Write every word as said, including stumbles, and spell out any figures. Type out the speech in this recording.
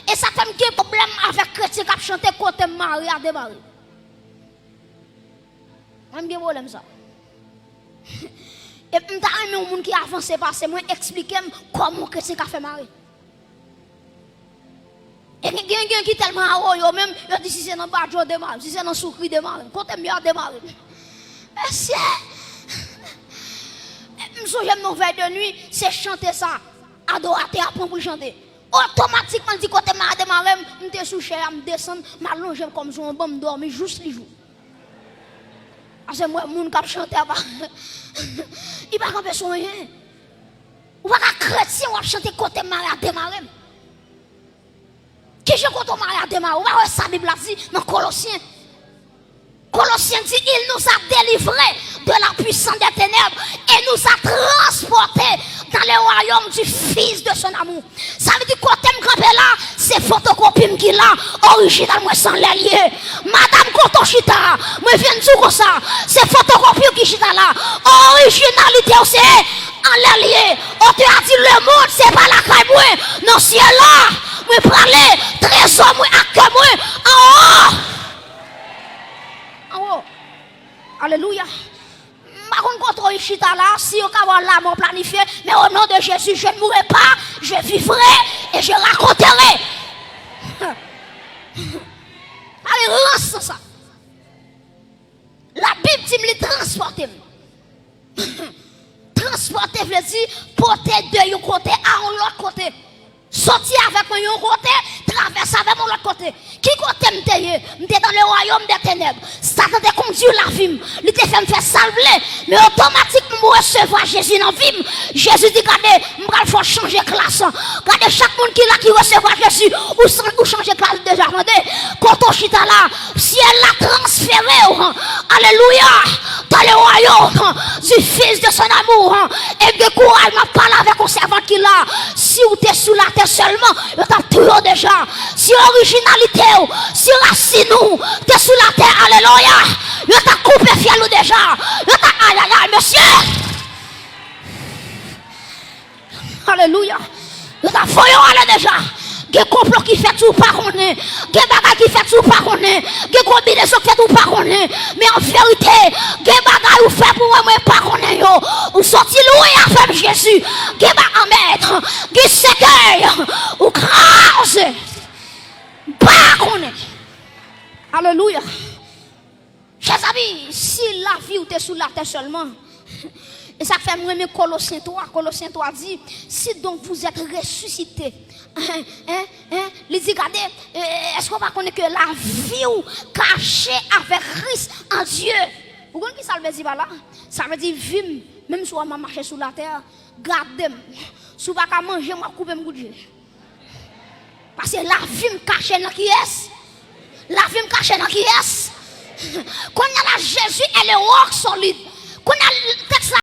E sa fè m gen pwoblèm avèk kretyen k ap chante kote m mare a demare. Mwen, m gen pwoblèm sa. E m ta renmen yon moun ki avanse pase mwen eksplike m kòman yon kretyen ka fè mare. E gen, gen, gen ki tèlman awoyo menm, yo di si se nan Badjo demare m, si se nan Soukri demare m, kote m ye a demare m. Mesye! M sonje m nan vèy de nwi, se chante sa adoratè a pran pou l chante. Otomatikman, l di kote m a demare m, m te sou chè a, m desann, m alonje m kò m sou yon ban, m dòmi jous li jou. Paske m wè moun k ap chante a pa, li pa kanpe sou anyen. Ou pa ka kretyen, w ap chante kote m mare a demare m. Kijan kote w mare a demare? Ou pa wè sa Bib la di nan Kolosyen? Kolosyen di, il nous a délivrés de la puissance des ténèbres et nous a transportés dans le royaume du Fils de son amour. Sa vle di kote m kanpe la, se fotokopi m ki la, orijinal mwen se anlè l ye. Madanm kote w chita, mwen vin di w konsa, se fotokopi w ki chita la, orijinalite w se anlè l ye. Otè a di, lemonn se pa lakay mwen, nan syèl la, mwen prale, trezò mwen ak kè mwen anwo. Anwo. Alelouya. M pa konn kote w chita la, si yo ka ba w lanmò planifye, mais au nom de Jésus, je ne mourrai pas, je vivrai et je raconterai. Ale rans sa. Labib di m li transpòte m. Transpòte vle di pote de yon kote a yon lòt kote. Soti avèk mwen yon kote, travèse avè m yon lòt kote. Ki kote m te ye? M te dans le royaume des ténèbres. Satan te kondui lavi m. Li te fè m fè sa l vle. Men otomatikman, m resevwa Jezi nan vi m. Jezi di, gade, m pral fè w chanje klas. Gade chak moun ki la ki resevwa Jezi, ou san-, ou chanje klas deja, tande. Kote w chita la, syèl la transfere w. Alelouya. Dans le royaume du Fils de son amour. E gen kouraj, m ap pale avèk yon sèvant ki la. Si w te sou latè sèlman, yo t ap touye w deja. Si orijinalite w, si rasin ou te sou latè, alelouya, yo t ap koupe fyèl ou deja. Yo t ap, ayayay, mesye. Alelouya. Yo t ap voye w ale deja. Gen konplo ki fèt ou pa konnen. Gen bagay ki fèt ou pa konnen. Gen konbinezon ki fèt ou pa konnen. Men an verite, gen bagay ou fè pou mwen, mwen pa konnen yo. Ou soti lwen avè m, Jezi. Gen ba anmèd. Gen sèkèy. Ou kraze. Pa konnen. Alelouya. Chè zanmi, si lavi w te sou latè sèlman, e sa k fè m renmen Kolosyen twa, Kolosyen twa di, si donc vous êtes ressuscités, hein, hein, hein, li di, gade, eh, èske w pa konnen ke lavi w kache avèk Kris an Dye? Ou konn ki sa l vle di pa la? Sa vle di vi m, menm si w wè m ap mache sou latè, gade m. Si w pa ka manje m, w ap koupe m kout je. Paske lavi m kache nan kiyès? Lavi m kache nan kiyès? Kounye a la, Jésus est le roc solide. Kounye a, tèks la